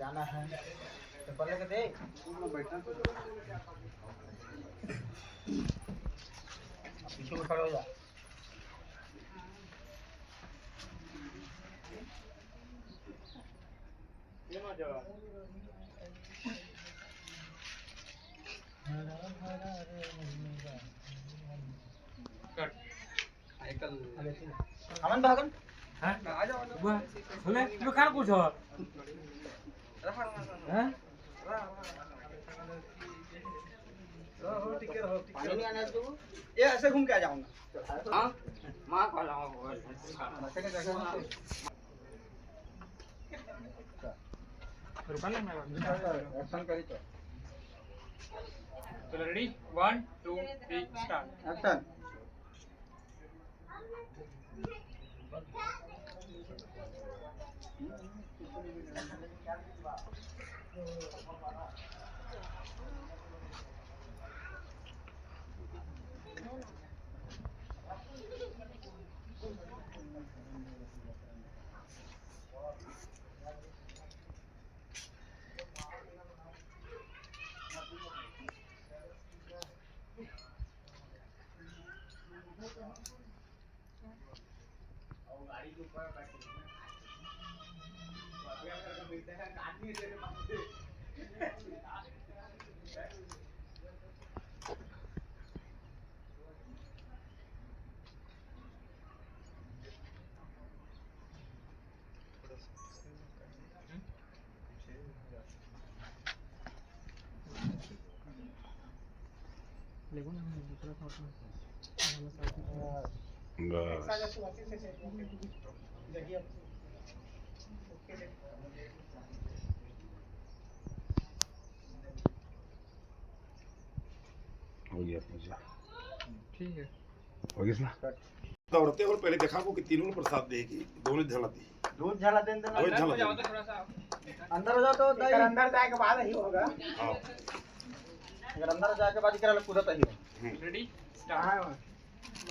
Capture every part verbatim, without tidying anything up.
जाना है। चप्पल लेके दे। पीछे में खड़े हो जा। कट। हमन भागन। हाँ? आ जाओ, आ जाओ। वाह। सुने, तू का कुछ हो? रहा, रहा, रहा। हाँ? रहा, रहा, रहा। रहो, ठीक है, रहो, ठीक है। पानी नहीं आना है तू? ये ऐसे घूम के आ जाऊंगा। हाँ? माँ को लाओ, वो। रुका ना, मैं एक्शन करी तो। चलो, ready? One, two, three, start. Action. बस। हो गया पूजा। ठीक है। हो गया ना? दौड़ते हो पहले देखा को कि तीनों ने प्रसाद दे कि दोनों झला दी। दो झला दे, अंदर दो झला दे। अंदर हो जाओ तो दाई। अंदर जाए के बाद ही होगा। हाँ। अगर अंदर जाए के बाद ही करा कूदत ही हो। हम्म। Ready? Start. हाँ,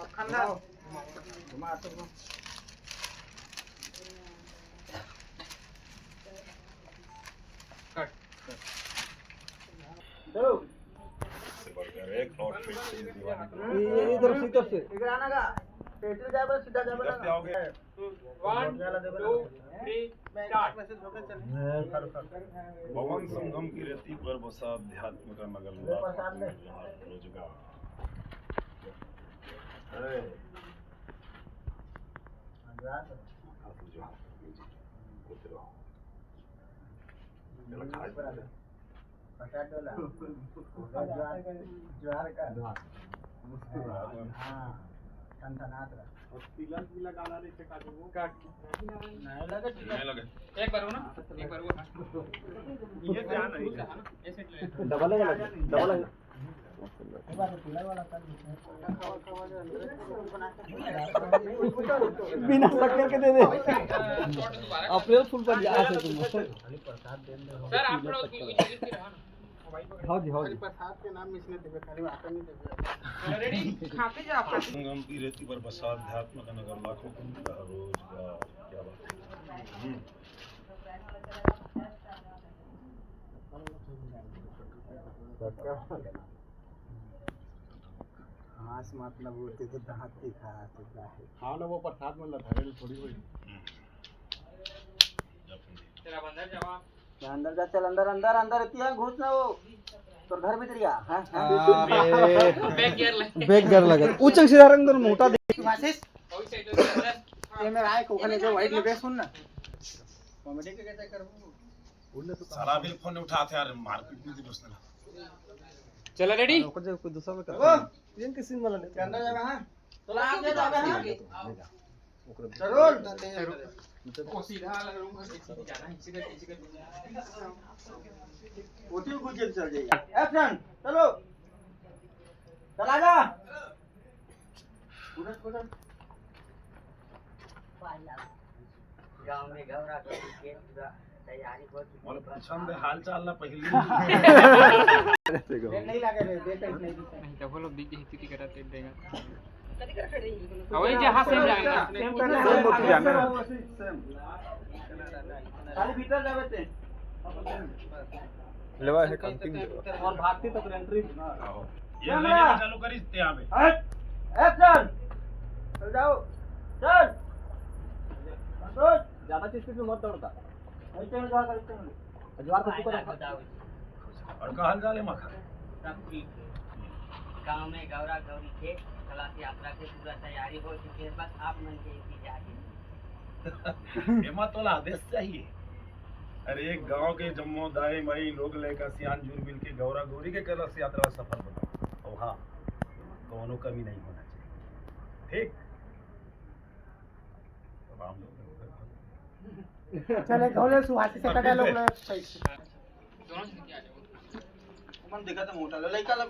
मक्खन दा। घुमा, घुमा, घुमा। Cut. दो। से बढ़कर एक और फिर से दीवानी को ये, ये इधर से, इधर से। इधर आना का। पेटी जाए बस, सीधा जाए इधर से आओगे। One, two, three, start. पवन संगम की रेती पर बसा अध्यात्म का नगर, लाखों प्रसाद ले। रोजगार। अरे। हाँ, तो जो आप कीजिए, होते रहो। चलो, खा लेते हैं। पचास डॉलर। जोहार, जोहार का। जोहार। हाँ, टनटनात रहा। और तिलक भी लगाना नहीं थे काजू को। काट। नहीं लगे तिलक। नहीं लगे। एक बार वो ना, एक बार वो। ये ध्यान नहीं। ऐसे डबल है, डबल है। बिना शक्कर के दे दे। अप्रैल फूल पर जा से तुम। सर, आप लोग हाँ जी, हाँ जी। प्रसाद के नाम में इसने देवे, खाली आटा नहीं देवे। Ready? खाते जा आप। संगम की रेती पर बसा अध्यात्म का नगर, लाखों का रोजगार। क्या बात है। हम्म। घास मात न बोलते तो दांत दिखा चुका है। हाँ ना, वो प्रसाद मन ला धरे ले थोड़ी होई। हम्म। तेरा बंदर जवाब। जा अंदर जा, चल अंदर, अंदर, अंदर, इतिया घुस ना हो। तोर घर भीतरिया, हाँ, हाँ। अरे। Back gear ले। Back gear लगे। उचंग सीधा रंग दोनों मोटा दे। आशीष। ये मेरा आए को खाने जो white लगे, सुन ना। Comedy के कैसे करूँ? साला भी फोन उठाते यार, मारपीट नहीं थी उसने। चलो, ready? ओकर जगह कोई दूसरा में कर। ओ, प्रियंका सिंह वाला नहीं। अंदर जाना है? तो ला के जाना है? जरूर। वो सीधा वाला room है, सीधा जाना है, इसी का, इसी का। वो तो कुछ चल जाएगा। Action, चलो। चला जा। उधर, उधर। गांव में घबरा के पूरा तैयारी हो चुकी है। पूछम दे हाल चाल ना पहली। नहीं लगे रे, देख, देख, नहीं दिखा। नहीं, तो वो लोग दिख गई, स्थिति करा, तेज देगा। अबे, जहाँ से जाएगा। Same करना है। Same होती जाना है। Same। खाली भीतर जावे ते। लेवा है, कांतिंग लेवा। और भागती तो एंट्री। ये लेने चालू करिस ते यहाँ पे। एक्शन। चल जाओ। चल। ज्यादा स्पीड में मत दौड़ता। ऐसे में जा करते हैं। अजवार को तू कर। और का हाल चाल है माखा? सब ठीक है। गांव में गौरा गौरी के कलश यात्रा के पूरा तैयारी हो चुकी है, बस आप मन के इंतजार है। एमा तोला आदेश चाहिए। अरे, एक गांव के जम्मो दाई माई लोग लेकर सियान जूर मिल के गौरा गौरी के कलश यात्रा सफल बना। और हाँ, कोनो कमी नहीं होना चाहिए। ठीक। अब हम लोग चले घोले सुहासी से कटा लोग ना। मन देखा था मोटा लड़का लग